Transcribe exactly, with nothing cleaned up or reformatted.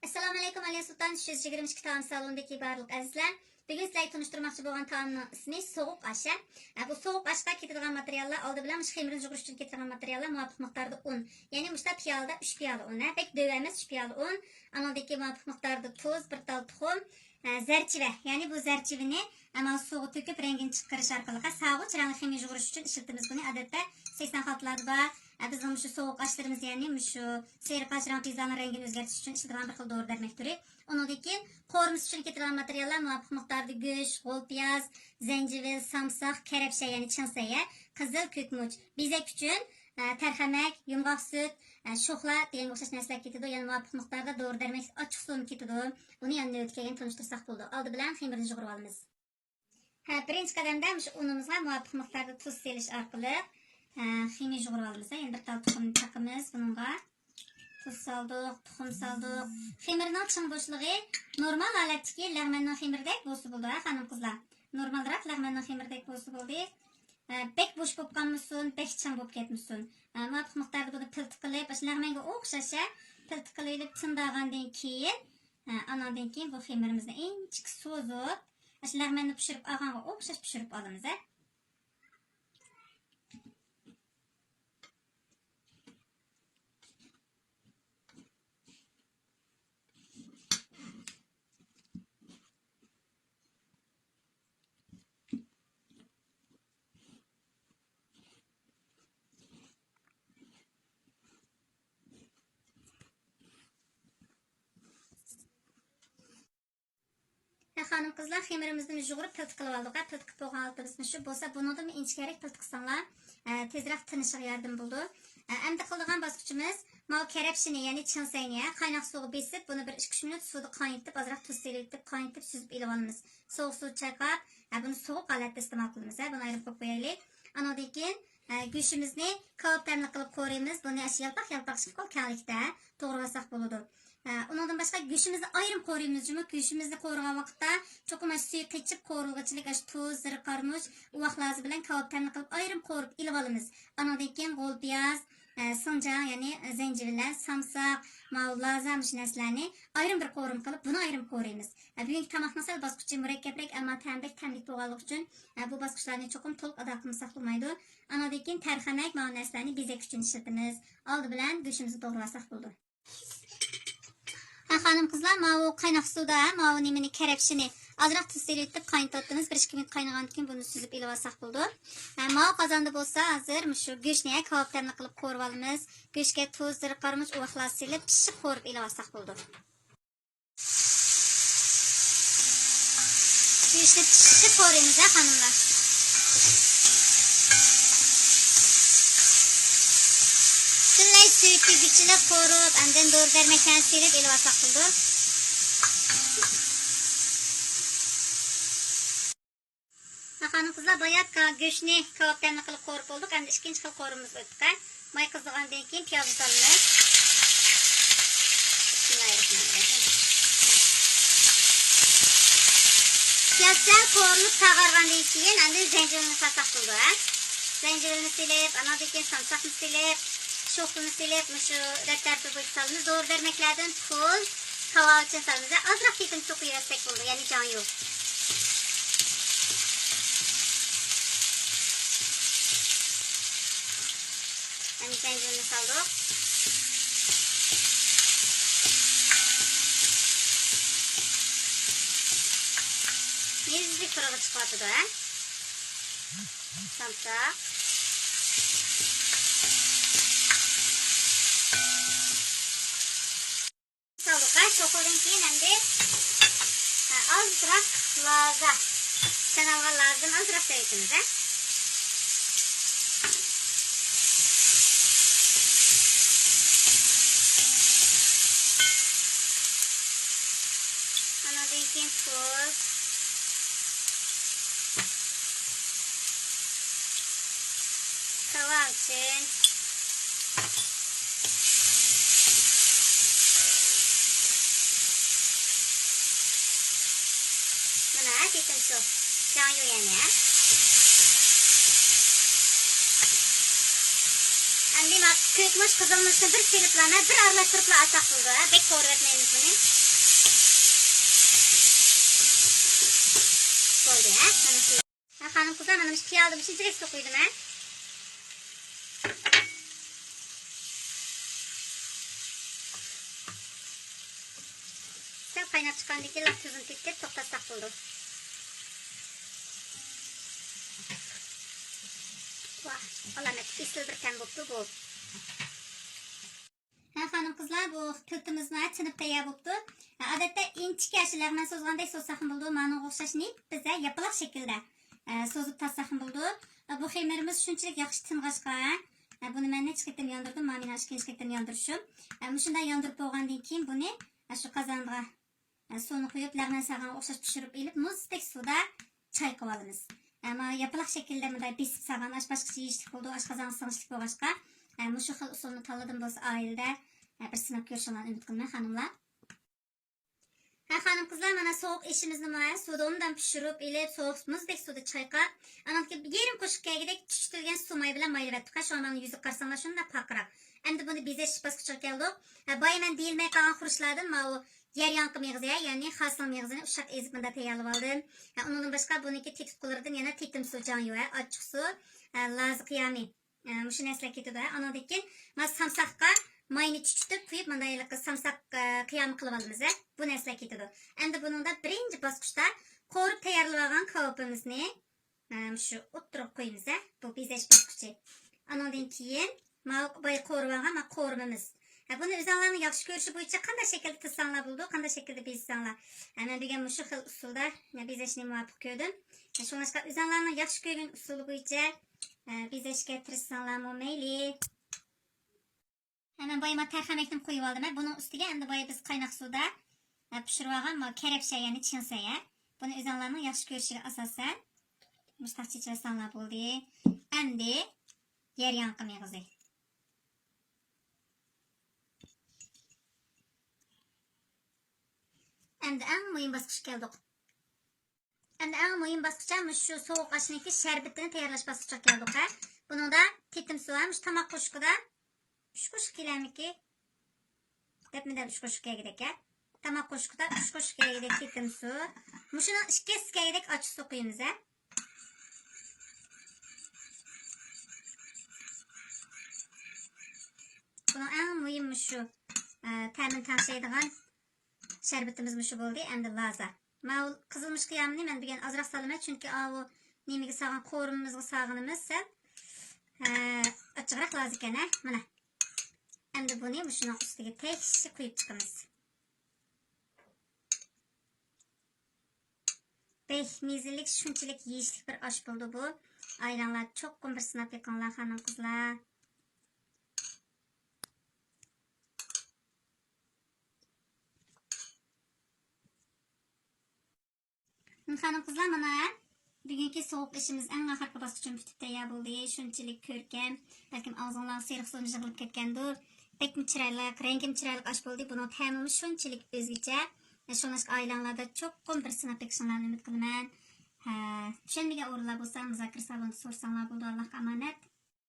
ئەسسالامۇئەلەيكۇم، ئالىيە سۇلتان ئۈچ يۈز يىگىرمە ئىككى تائام سالونىدىكى بارلىق ئەزىزلەر. بۈگۈن سىلەرگە تونۇشتۇرماقچى بولغان تائامنىڭ ئىسمى سوغۇق ئاش. ھە، بۇ سوغۇق ئاشقا كېتىدىغان ماتېرىياللار، ئالدى بىلەن مۇشۇ خېمىرنى يۇغۇرۇش ئۈچۈن كېتىدىغان ماتېرىياللار مۇۋاپىق مىقداردا ئۇن. يەنى مۇشۇنداق پىيالىدا ئۈچ پىيالە ئۇن، ھە، بەك دۆۋە ئەمەس، ئۈچ پىيالە ئۇن. ئانىڭدىن كېيىن مۇۋاپىق مىقداردا تۇز، بىر تال تۇخۇم، ھە، زەرچىۋە. يەنى بۇ زەرچىۋىنى، ھە، مانا سۇغا تۆكۈپ رەڭگىنى چىقىرىش ئارقىلىق، ھە، ساغۇچ رەڭلىك خېمىر يۇغۇرۇش ئۈچۈن ئىشلىتىمىز بۇنى. ئادەتتە سەكسەن خالتىلاردا بار، ھە، بىزنىڭ مۇشۇ سوغۇق ئاشلىرىمىز، يەنى مۇشۇ سېرىق ئاش رەڭ پىززانىڭ رەڭگىنى ئۆزگەرتىش ئۈچۈن ئىشلىتىدىغان بىر خىل دورا دەرمەك تۈرى. ئۇنىڭدىن كېيىن قورۇمىسى ئۈچۈن كېتىدىغان ماتېرىياللار مۇۋاپىق مىقداردا گۆش، غول پىياز، زەنجىۋىل، سامساق، كەرەپشە، يەنى چىڭسەيە، قىزىل كۆك مۇچ. بېزەك ئۈچۈن، ئە، تەرخەمەك، يۇمغاق سۈت، ئە، شوخلا دېگەنگە ئوخشاش نەرسىلەر كېتىدۇ. يەنە مۇۋاپىق مىقداردا دورا دەرمەك ئاچچىق سۇمۇ كېتىدۇ. بۇنى يەنە نۆۋەتكە كەلگەندە تونۇشتۇرساق بولىدۇ. ئالدى بىلەن خېمىرنى يۇغۇرۇۋالىمىز. ھە، بىرىنچى قەدەمدە مۇشۇ ئۇنىمىزغا مۇۋاپىق مىقداردا تۇز سېلىش ئارقىلىق، ھە، خېمىر يۇغۇرۇۋالىمىز. يەنە بىر تال تۇخۇمنى چاقىمىز بۇنىڭغا. تۇز سالدۇق، تۇخۇم سالدۇق. خېمىرنىڭ چىڭ بوشلۇقى نورمال ھالەتتىكى لەغمەننىڭ خېمىرىدەك بولسا بولىدۇ، ھە، خانىم-قىزلار. نورمالراق لەغمەننىڭ خېمىرىدەك بولسا بولدى. ئە، بەك بوش بولۇپ قالمىسۇن، بەك چىڭ بولۇپ كەتمىسۇن. ئە، مۇۋاپىق مىقداردا بۇنى پىلتە قىلىپ، ئاشۇ لەغمەنگە ئوخشاشلا پىلتە قىلىۋېلىپ تىندالغاندىن كېيىن، ئە، ئاناندىن كېيىن بۇ خېمىرىمىزنى ئىنچىكە سوزۇپ، ئاشۇ لەغمەننى پىشۇرۇپ ئالغانغا ئوخشاش پىشۇرۇپ ئالىمىز، ھە. ھە، خانىم-قىزلار، خېمىرىمىزنى يۇغۇرۇپ پىلتە قىلىپ ئالدۇق. ھە، پىلتە قىلىپ بولغان ھالىتىمىز مۇشۇ. بولسا بۇنىڭدىنمۇ ئىنچىكەرەك پىلتە قىلساڭلار، ئە، تېزرەك تىنىشىغا ياردىمى بولىدۇ. ئە، ئەمدى قىلىدىغان باسقۇچىمىز، ماۋۇ كەرەپشىنى، يەنى چىڭسەينى، ھە، قايناق سۇغا بېسىپ، بۇنى بىر ئىككى ئۈچ مىنۇت سۇدا قاينىتىپ، ئازراق تۇز سېلىۋېتىپ، قاينىتىپ، سۈزۈپ ئېلىۋالىمىز. سوغۇق سۇدا چايقاپ، ھە، بۇنى سوغۇق ھالەتتە ئىستېمال قىلىمىز. ھە، بۇنى ئايرىپ قويۇپ قويايلى. ئانىڭدىن كېيىن، ئە، گۆشىمىزنى كاۋاپ تەملىك قىلىپ قورۇيمىز. بۇنى ئاشۇ يالپاق-يالپاق ئىككى قول كەڭلىكتە توغرىۋالساق بولىدۇ. ئە، ئۇنىڭدىن باشقا گۆشىمىزنى ئايرىم قورۇيمىز جۇمۇ. گۆشىمىزنى قورۇغان ۋاقىتتا چوقۇم ئاشۇ سۈيى قېچىپ قورۇلغۇچىلىك ئاشۇ تۇز، زىرى قارىمۇچ، ئۇۋاق لازا بىلەن كاۋاپ تەملىك قىلىپ ئايرىم قورۇپ ئېلىۋالىمىز. ئانىڭدىن كېيىن غول پىياز، ئە، سىڭجاڭ، يەنى زەنجىۋىللەر، سامساق، ماۋۇ لازا، مۇشۇ نەرسىلەرنى ئايرىم بىر قورۇما قىلىپ، بۇنى ئايرىم قورۇيمىز. ھە، بۈگۈنكى تاماقنىڭ سەل باسقۇچى مۇرەككەپرەك، ئەمما تەمى بەك تەملىك بولغانلىقى ئۈچۈن، ھە، بۇ باسقۇچلارنى چوقۇم تولۇق ئادا قىلمىساق بولمايدۇ. ئانىڭدىن كېيىن تەرخەمەك، ماۋۇ نەرسىلەرنى بېزەك ئۈچۈن ئىشلىتىمىز. ئالدى بىلەن گۆشىمىزنى توغرىۋالساق بولىدۇ. ھە، خانىم-قىزلار، ماۋۇ قايناق سۇدا، ھە، ماۋۇ نېمىنى، كەرەپشىنى ئازراق تۇز سېلىۋېتىپ قاينىتىۋاتىمىز. بىر ئىككى مىنۇت قاينىغاندىن كېيىن بۇنى سۈزۈپ ئېلىۋالساق بولىدۇ. ھە، ماۋۇ قازاندا بولسا ھازىر مۇشۇ گۆشنى، ھە، كاۋاپ تەملىك قىلىپ قورۇۋالىمىز. گۆشكە تۇز، زىرى قارىمۇچ، ئۇۋاق لازا سېلىپ پىششىق قورۇپ ئېلىۋالساق بولىدۇ. گۆشنى پىششىق قورۇيمىز ھە خانىملار. پۈتۈنلەي سۈيى تۈگىگۈچىلىك قورۇپ، ئاندىن دورا دەرمەكلەرنى سېلىپ ئېلىۋالساق بولىدۇ. خانىم قىزلار، بايا گۆشنى كاۋاپ تەملىك قىلىپ قورۇپ بولدۇق. ئەمدى ئىككىنچى خىل قورۇمىمىزغا ئۆتتۇق. ماي قىزىغاندىن كېيىن پىيازنى سالىمىز. بىسمىللاھىررەھمانىررەھىم. پىياز سەل قورۇلۇپ تاغارغاندىن كېيىن ئاندىن زەنجىۋىلنى سالساق بولىدۇ، ھە. زەنجىۋىلنى سېلىپ، ئاناندىن كېيىن سامساقنى سېلىپ، شوخلىنى سېلىپ، مۇشۇ رەت تەرتىپ بويىچە سالىمىز. دورا دەرمەكلەردىن تۇز، كاۋاپ ئۈچۈن سالىمىز. ئازراق پېتىنى توقۇيۇۋەتسەك بولىدۇ، يەنى جاڭيۇ. يەنى زەنجىۋىلنى سالدۇق. نېزىك پۇرىقى چىقىۋاتىدۇ، ھە؟ سامساق. سالدۇق، ھە، شوخلىدىن كېيىن ئەمدى، ھە، ئازراق لازا. سەن ئالغان لازىدىن ئازراق سېلىۋېتىمىز، ھە. ئاناندىن كېيىن تۇز. كاۋاپ ئۈچۈن. مانا، ھە، پېتىم شۇ. جاڭيۇ يەنى، ھە. ئەمدى ما كۆكمۇچ، قىزىلمۇچنى بىر سېلىپلا، بىر ئارىلاشتۇرۇپلا ئالساق بولىدۇ، ھە. بەك قورۇۋەتمەيمىز بۇنى. ھە، خانىم قىزلار، مانا مۇشۇ پىيالىدىن شۇنچىلىك سۇ قۇيدۇم ھە. سەل قايناپ چىققاندىن كېيىن لاپ تۇزىنى تېتىتىپ توختاتساق بولىدۇ. ۋاھ، ئالامەت، ئېسىل بىر تەم بوپتۇ بۇ. ھە، خانىم قىزلار، بۇ پىلتىمىزمۇ ھە، تىنىپ تەييار بوپتۇ. ھە، ئادەتتە ئىنچىكە شۇ لەغمەن سوزغاندەك سوزساقمۇ بولىدۇ، مانىغا ئوخشاش نېپىز بىزدە ياپىلاق شەكىلدە، ھە، سوزۇپ تارتساقمۇ بولىدۇ. ھە، بۇ خېمىرىمىز شۇنچىلىك ياخشى تىنغاچقا، ھە، بۇنى مەن نەچچە قېتىم ياندۇردۇم، مانا مېنىڭ ئىككىنچى قېتىم ياندۇرۇشۇم. ھە، مۇشۇنداق ياندۇرۇپ بولغاندىن كېيىن بۇنى، ھە، شۇ قازانغا سۇنى قۇيۇپ، لەغمەن سالغانغا ئوخشاش پىشۇرۇپ ئېلىپ، مۇزدەك سۇدا چايقىۋالىمىز. ئەمما ياپىلاق شەكىلدە مۇنداق بېسىپ سالغان ئاشپاشقىچە يېيىشلىك بولىدۇ، ئاشقازانغا سىڭىشلىك بولغاچقا، مۇشۇ خىل ئۇسۇلنى تاللىدىم بولسا ئائىلىدە بىر سىناپ كۆرۈشۈڭلارنى ئۈمىد قىلىمەن، خانىملار. ھە، خانىم قىزلار، مانا سوغۇق ئېشىمىزنى مانا سۇدا ئوبدان پىشۇرۇپ ئېلىپ، سوغۇق مۇزدەك سۇدا چايقاپ، ئانان كېيىن يېرىم قوشۇق كەلگۈدەك چۈچۈتۈلگەن سۇ ماي بىلەن مايلىۋەتتۇق. شۇڭا مانا يۈزىگە قارىساڭلار شۇنداق پارقىراق. ئەمدى بۇنى بېزەش باسقۇچىغا كەلدۇق. ھە، بايا مەن دېيىلمەي قالغان خۇرۇچلاردىن ماۋۇ يەر ياڭىقى مېغىزى، يەنى خاسنىڭ مېغىزىنى ئۇششاق ئېزىپ مۇنداق تەييارلىۋالدىم. ھە، ئۇنىڭدىن باشقا بۇنىڭكى تېتىتقۇلىرىدىن يەنە تېتىم سۇ، جاڭيۇ، ھە، ئاچچىق سۇ، ھە، لازا قىيامى، ھە، مۇشۇ نەرسىلەر كېتىدۇ، ھە. ئانىڭدىن كېيىن مانا سامساققا ماينى چۈچۈتۈپ قۇيۇپ، مۇنداق ھېلىقى سامساق، ھە، قىيامى قىلىۋالىمىز، ھە. بۇ نەرسىلەر كېتىدۇ. ئەمدى بۇنىڭدا بىرىنچى باسقۇچتا قورۇپ تەييارلىۋالغان كاۋىپىمىزنى، ھە، مۇشۇ ئوتتۇرىغا قويىمىز، ھە، بۇ بېزەش باسقۇچى. ئانىڭدىن كېيىن ماۋۇ بايا قورۇۋالغان مانا قورۇمىمىز. ھە، بۇنى ئۆزۈڭلارنىڭ ياخشى كۆرۈشى بويىچە قانداق شەكىلدە تىزساڭلار بولىدۇ، قانداق شەكىلدە بېزىسەڭلار. ھە، مەن بۈگۈن مۇشۇ خىل ئۇسۇلدا، ھە، بېزەشنى مۇۋاپىق كۆردۈم. ھە، شۇڭلاشقا ئۆزۈڭلارنىڭ ياخشى كۆرگەن ئۇسۇلى بويىچە، ھە، بېزەشكە تىرىشساڭلارمۇ مەيلى. ھە، مەن بايا مانا تەرخەمەكنى قويۇۋالدىم. ھە، بۇنىڭ ئۈستىگە ئەمدى بايا بىز قايناق سۇدا، ھە، پىشۇرۇۋالغان مانا كەرەپشە، يەنى چىڭسەي، ھە. بۇنى ئۆزۈڭلارنىڭ ياخشى كۆرۈشىگە ئاساسەن مۇشۇنداق چېچىۋەتسەڭلار بولدى. ئەمدى يەر ياڭىقى مېغىزى. ئەمدى ئەڭ مۇھىم باسقۇچقا كەلدۇق. ئەمدى ئەڭ مۇھىم باسقۇچ مۇشۇ سوغۇق ئاشنىڭكى شەربىتىنى تەييارلاش باسقۇچىغا كەلدۇق، ھە. بۇنىڭدا تېتىم سۇ ھەم مۇشۇ تاماق قوشۇقىدا ئۈچ قوشۇق كېلەرمىكى؟ دەپمۇ دەپ ئۈچ قوشۇق كەلگۈدەك، ھە. تاماق قوشۇقىدا ئۈچ قوشۇق كەلگۈدەك تېتىم سۇ. مۇشۇنىڭ ئىككى ھەسسىسى كەلگۈدەك ئاچچىق سۇ قۇيىمىز، ھە. بۇنىڭ ئەڭ مۇھىم مۇشۇ، ئە، تەمىنى تەڭشەيدىغان شەربىتىمىز مۇشۇ بولدى. ئەمدى لازا. ماۋۇ قىزىلمۇچ قىيامىنى مەن بۈگۈن ئازراق سالىمەن، چۈنكى ئاۋۇ نېمىگە سالغان، قورۇمىمىزغا سالغىنىمىز سەل، ھە، ئاچچىقراق لازا ئىكەن، ھە. مانا. ئەمدى بۇنى مۇشۇنىڭ ئۈستىگە تەكشى قۇيۇپ چىقىمىز. بەك مېزىلىك، شۇنچىلىك يېيىشلىك بىر ئاش بولدى بۇ. ئائىلەڭلار چوقۇم بىر سىناپ بېقىڭلار، خانىم قىزلار. خانىم قىزلار، مانا بۈگۈنكى سوغۇق ئېشىمىز ئەڭ ئاخىرقى باسقۇچىمۇ پۈتۈپ تەييار بولدى. شۇنچىلىك كۆركەم، بەلكىم ئاغزىڭلارغا سېرىق سۇنى يىغىلىپ كەتكەندۇر. بەكمۇ چىرايلىق، رەڭگىمۇ چىرايلىق ئاش بولدى. بۇنىڭ تەمىمۇ شۇنچىلىك ئۆزگىچە. شۇڭلاشقا ئائىلەڭلاردا چوقۇم بىر سىناپ بېقىشىڭلارنى ئۈمىد قىلىمەن. ھە، چۈشەنمىگەن ئورۇنلار بولسا مۇزاكىرە سالونىدا سورىساڭلار بولىدۇ. ئاللاھقا ئامانەت.